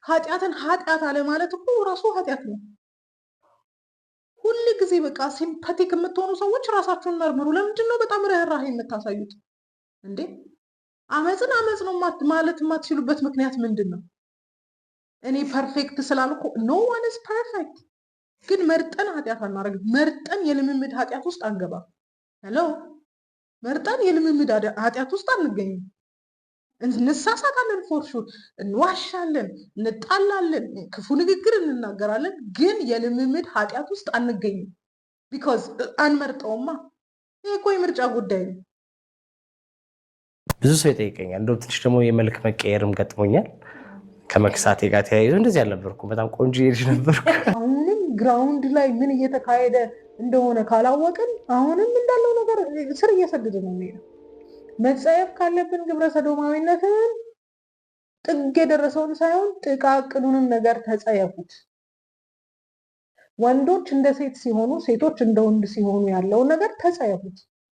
ኃጢአትን ኃጢአት አለ ማለት እኮ ራሱ ኃጢአት ነው። ሁል ጊዜ በቃ sympathetic የምትሆኑ ሰዎች ራሳችሁን መርምሩ። ለምንድን ነው በጣም ርህራሄ የምታሳዩት እንዴ? አመፅን አመፅ ነው ማለት የማትችሉበት ምክንያት ምንድን ነው? እኔ perfect ስላልኩ፣ no one is perfect። ግን መርጠን ኃጢአት አናደርግም። መርጠን የልምምድ ኃጢአት ውስጥ አንገባም። Hello፣ መርጠን የልምምድ ኃጢአት ውስጥ አንገኝም። እንሳሳታለን፣ for sure እንዋሻለን፣ እንጣላለን፣ ክፉ ንግግር እንናገራለን። ግን የልምምድ ኃጢአት ውስጥ አንገኝም። Because አንመርጠውማ። ይህ እኮ የምርጫ ጉዳይ ነው። ብዙ ሰው ይጠይቀኛል። እንደውም ትንሽ ደግሞ የመልክ መቀየርም ገጥሞኛል። ከመክሳቴ ጋር ተያይዞ እንደዚህ አልነበርኩም። በጣም ቆንጆ ልጅ ነበርኩ። አሁንም ground ላይ ምን እየተካሄደ እንደሆነ ካላወቅን አሁንም እንዳለው ነገር ስር እየሰደደ ነው የሚሄደው። መጸየፍ ካለብን ግብረ ሰዶማዊነትን ጥግ የደረሰውን ሳይሆን ጥቃቅኑንም ነገር ተጸየፉት። ወንዶች እንደ ሴት ሲሆኑ፣ ሴቶች እንደ ወንድ ሲሆኑ ያለውን ነገር ተጸየፉት።